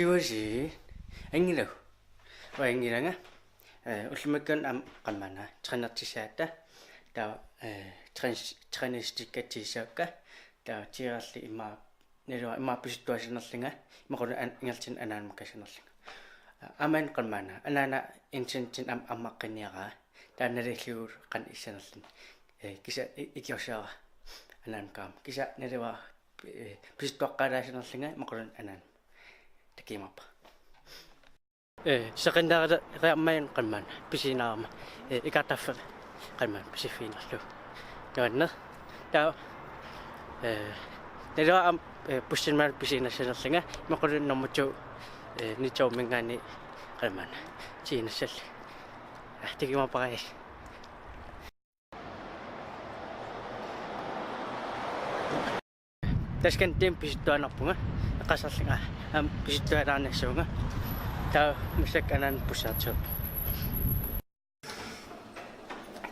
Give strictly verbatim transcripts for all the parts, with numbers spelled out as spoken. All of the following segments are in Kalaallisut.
Siuasi, angilagu. Uanga angilanga. Eh, ullumikkut aamma qamana trænertissaata. Taava, eh, træn-, træneristikka tiissaakka. Taava tigeralli immaqa, naluara immaqa pisuttuasanerlunga, imaluunniit an-, ingerlaannaq anaanamut kassanerlunga. Aamma qamana, anaana internettikkut aamma ammaqqinniaraa. Taava nalillugu qanoq issanerluni. Eh, kisianni i-, ikiorsaara anaanamut kaama. Kisianni naluara, eh, pisuttuaqqaalaassanerlunga, imaluunniit anaanamut. Takuumaarpara. Eh, seqinnaariarama qamana pisiinnarama, eh, ikartarfik qamana pisiffiginerlugu. Nuanneq. Taava, eh, naluara aamma, eh, bussimut pisiinnassanerlunga, imaluunniit nummer to, eh, Nitorminngaanniit qamana tiinnassallunga. Ah, takuumaarpara. Tassa kantiim pisuttuaannarpunga, eqqarsarlunga, aamma pisuttualaarnissavunga. Taava massakkut anaanamut bussaartigaarpunga.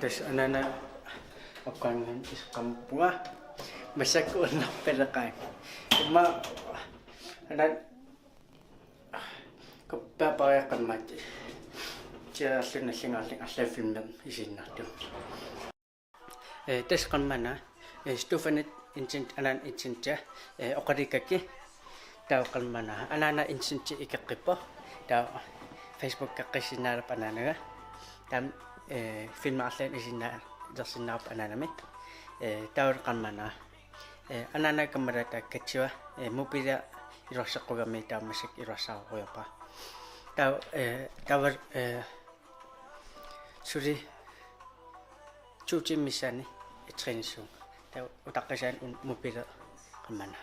Tassa anaanap aqqaannguani iseqqammerpunga. Massakkut unnarpaleqaanga. Immaqa anaanap Kuppa pariaqqammat. Tigerallu nallinngaarlunga arlaat filmi isiginnaartuuvoq. Eh, tassa qamana, eh, stufanit internet, anaana internetia, eh, oqaluukkakku. Taava qamana, anaana interneti ikeqqippoq. Taava Facebook-eqqissinnaallugu anaanaga. Taava, eh, filmi arlaannik isiginnaalersinnaavarput anaanami. Eh, taava qamana. Eh, anaana kammalaataakkatsiva, eh, mobilia iluarseqqugami taava massakkut iluarsaarujoorpara. Taava, eh, taava, eh, suli to timer missaani trænissuunga. Taava utaqqisaanik un-, mobilia qamana.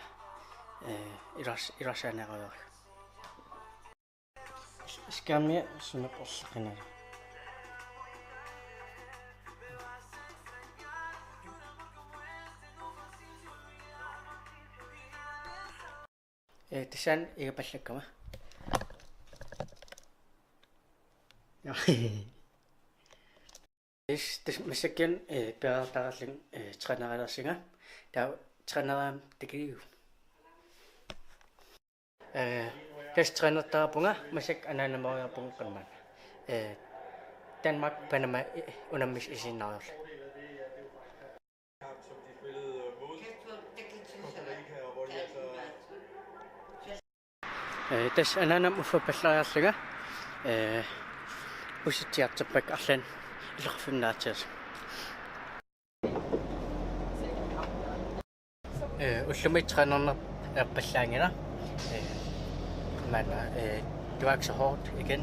Eh, iluars-, iluarsaanerujoorlugu. Skærmia sunaana orleqinara. Eh, tassani igapallakkama. Yes, tassa massakkut, eh, piareertarlunga, eh, trænerilersunga. Taava træneri aamma takuliuk. Eh, tassa trænertarpunga, massakkut anaanameriarpunga qamana. Eh, Danmark, Panama, eh, unammisut isiginnaariarlugit. Eh, tassa anaanama uffa pallariarlunga, eh, bussitsiartorpakka arlaannik illoqarfimmi naatsiisoq. Eh, ullumi trænerneq erpallaanngilaq. Eh, maanna, eh, det var ikke så hårdt igen.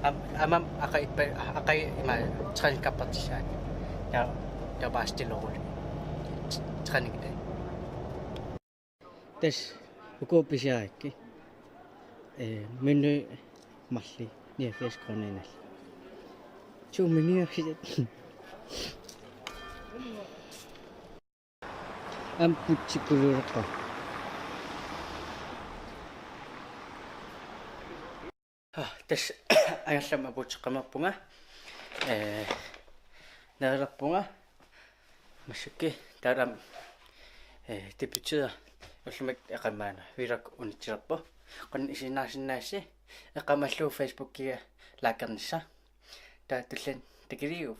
Am-, aamma aqagu ippa-, aqagu ima træningskappertissaat. Ja, det var bare stille og roligt. Træning i dag. Tassa uku pisiarakkit. Eh, menu marluk niogfirs kroner inal. To menu. Aamma putsikkuluuleqqa. Ah, tassa angerlamut apuutseqqammerpunga. Eh, nerilerpunga. Massakkut taava aamma, eh, det betyder ullumi eqqaamaanna vlog unitsilerpoq. Qanoq isiginnaarsinnaassi, eqqaamallugu Facebookiga likernissaq. Taava tulliani takuliuk.